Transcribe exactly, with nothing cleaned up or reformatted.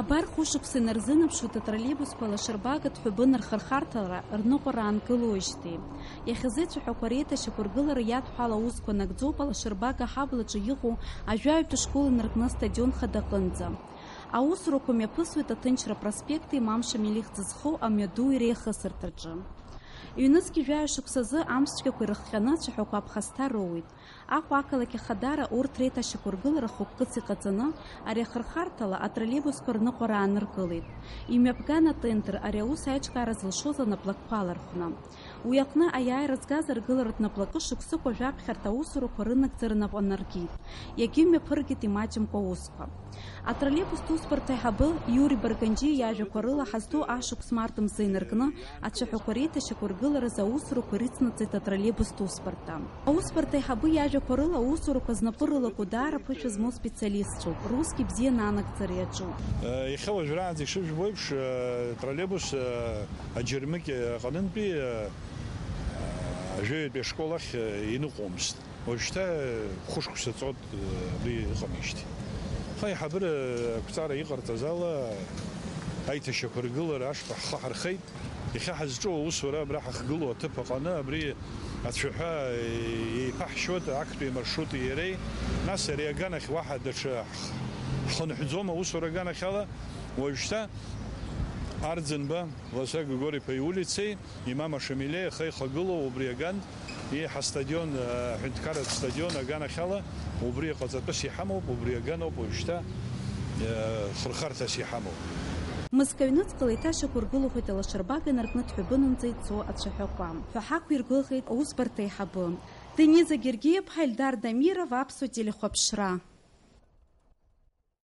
Абар хәышықәса инарзынаԥшуеит атроллейбусқәа алашарбагатә ҳәыбын рхырхарҭара рныҟәара аанкылоижьҭеи. Иахьазы ацәаҳәақәа реиҭашьақәыргылара иадҳәало аусқәа нагӡоуп алашарбага аҳаблаҿы иҟоу ажәаҩтә школ инаркны астадион хадаҟынӡа. Аусурақәа мҩаԥысуеит Аҭынчра проспекти Имам Шамил ихьӡ зхоу амҩаду иреихысырҭаҿы. Ҩнызқь жәаҩа шықәсазы амшцәгьақәа ирыхҟьаны ацәаҳәақәа аԥхасҭа роуеит. Аҟәа ақалақь ахадара урҭ реиҭашьақәыргылара хықәкыс иҟаҵаны, ари ахырхарҭала атроллейбусқәа рныҟәара ааныркылеит. Имҩаԥган атендер ари аус аиҿкаара зылшоз анаплакқәа алархәны. Уи аҟны аиааира згаз аргыларатә наплакы шықәсык уажәаԥхьарҭа аусурақәа рынагӡара нап анаркит. Иагьымҩаԥыргеит имаҷымкәа аусқәа. Атроллейбустә усбарҭа аиҳабы Иури Барганџьиа иажәақәа рыла, ҳазҭоу ашықәс март мза инаркны ацәаҳәақәа реиҭашьақәыргыларазы аусурақәа ирыцнаҵеит атроллейбустә усбарҭа. Аусбарҭа аиҳабы иажәақәа рыла, аусурақәа знапы рылаку даара ԥышәа змоу специалистцәоуп, русгьы бзиа анагӡара иаҿуп. Иахьа уажәраанӡа ишыжәбо еиԥш, троллейбус аџьармыкьа аҟынтәи ажәаҩатәи ашкол ахь иныҟәомызт. Уажәшьҭа хәышықәса ҵуеит, абри ыҟамижьҭеи. Аха аиҳабыра ақәҵара иҟарҵаз ала, аиҭашьақәыргылара ашҟа ҳхы ҳархеит. Иахьа ҳазҿу аусура абра ҳахгылоу аҭыԥ аҟаны, абри ацәаҳәа еиԥаҳшьоит актәи амаршрути иареи. Нас ари аганахь уаҳа даҽа ҳхынҳәӡом аусура аганахьала. Уажәшьҭа Арӡынба, Ласа Григори-иԥа иулицеи, Имам Ашамиле иаха ихагылоу убри аган, еиҳа астадион, аҳәынҭқарратә стадион аганахьала, убри аҟаҵатәыс иҳамоуп, убри аганоуп уажәшьҭа, э, хырхарҭас иҳамоу. Мызкы аҩныҵҟала еиҭашьақәыргылахоит алашарбага инаркны ҭҳәыбынынӡа ицо ацәаҳәақәа, ҳәа ҳақәиргәыӷит аусбарҭа аиҳабы. Дениза Гергиа-иԥҳа, Ельдар Дамиров, Аԥсуа телехәаԥшра.